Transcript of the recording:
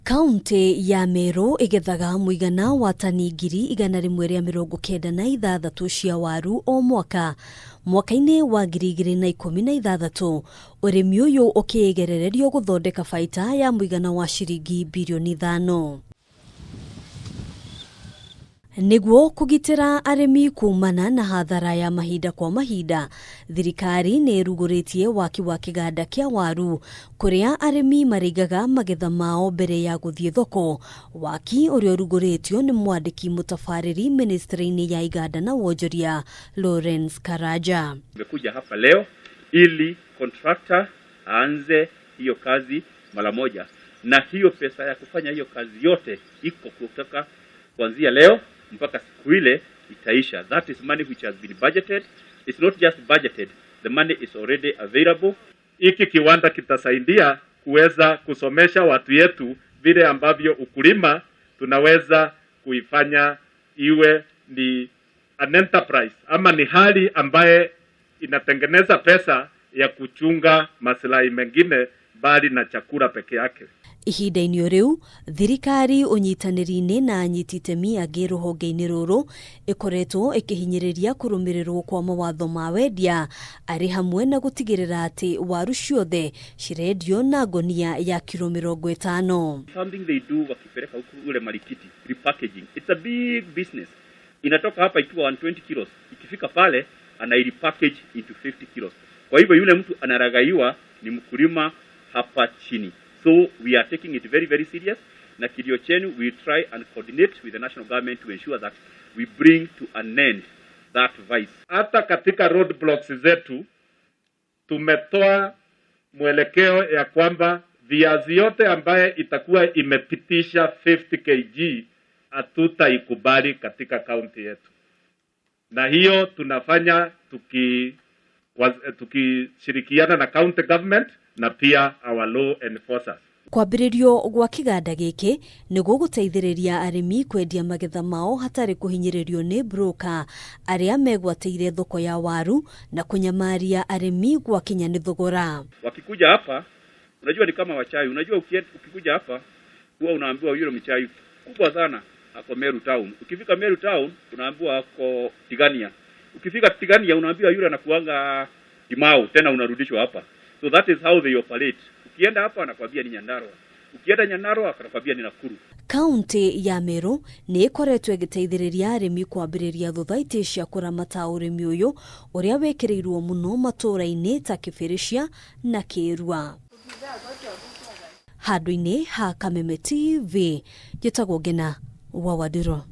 Kauntĩ ya Meru ĩgethaga mũigana wa tani 196,000 cia waru o mwaka. Mwaka-inĩ wa 2016, ũrĩmi ũyũ ũkĩgerererio gũthondeka baita ya mũigana wa ciringi birioni 5. Nĩguo kũgitĩra arĩmi kumana na hathara ya mahinda kwa mahinda, thirikari nĩ ĩrugũrĩtie waki wa kĩganda kĩa waru kũrĩa arĩmi marĩigaga magetha mao mbere ya gũthiĩ thoko. Waki ũrĩa ũrugũrĩtio nĩ mwandĩki mũtabarĩri ministry-inĩ ya iganda na wonjoria, Lawrence Karaja. Tumekuja hapa leo ili contractor aanze hiyo kazi mara moja, na hiyo pesa ya kufanya hiyo kazi yote iko kutoka kuanzia leo mpaka siku ile itaisha. That is money which has been budgeted. It's not just budgeted, the money is already available. Hiki kiwanda kitasaidia kuweza kusomesha watu yetu vile ambavyo ukulima tunaweza kuifanya iwe ni an enterprise ama ni hali ambaye inatengeneza pesa ya kuchunga maslahi mengine bali na chakula peke yake. Ihinda-inĩ o rĩu, thirikari ũnyitanĩri-inĩ na anyiti itemi angĩ rũhonge-inĩ rũrũ ĩkoretwo ĩkĩhinyĩrĩria kũrũmĩrĩrwo kwa mawatho ma wendia, arĩ hamwe na gũtigĩrĩra atĩ waru ciothe cirendio na ngonia ya kiro 50. Something they do wakipeleka huku ule Marikiti, repackaging. It's a big business. Inatoka hapa ikiwa 120 kilos, ikifika pale anai repackage into 50 kilos. Kwa hivyo yule mtu analaghaiwa ni mkulima hapa chini. So we are taking it very, very serious, na kilio chenu, we try and coordinate with the national government to ensure that we bring to an end that vice. Hata katika roadblocks zetu tumetoa mwelekeo ya kwamba viazi yote ambaye itakuwa imepitisha 50 kg hatutaikubali katika kaunti yetu, na hiyo tunafanya tukishirikiana na county government na pia our law enforcers. Kwambĩrĩrio gwa kĩganda gĩkĩ nĩ gũgũteithĩrĩria arĩmi kwendia magetha mao hatarĩ kũhinyĩrĩrio nĩ broker arĩa megwatĩire thoko ya waru na kũnyamaria arĩmi gwakinya nĩ thogora. Wakikuja hapa, unajua ni kama wachawi. Unajua ukikuja hapa huwa unaambiwa yule mchawi kubwa sana ako Meru Town. Ukifika Meru Town unaambiwa ako Tigania. Ukifika Tigania unaambiwa yule anakuanga Timau, tena unarudishwa hapa. So that is how they operate. Ukienda hapa anakwambia ni Nyandarua. Ukienda Nyandarua anakwambia ni Nakuru. Kaunti ya Meru nĩ ĩkoretwo ĩgĩteithĩrĩria arĩmi kwambĩrĩria thothaitĩ cia kũramata ũrĩmi ũyũ ũrĩa wĩkĩrĩirwo mũno matũũra-inĩ ta Kĩbĩrĩcia na Kĩrua. Handũ-inĩ ha Kameme TV, njĩtagwo Ngena wa Wandiro.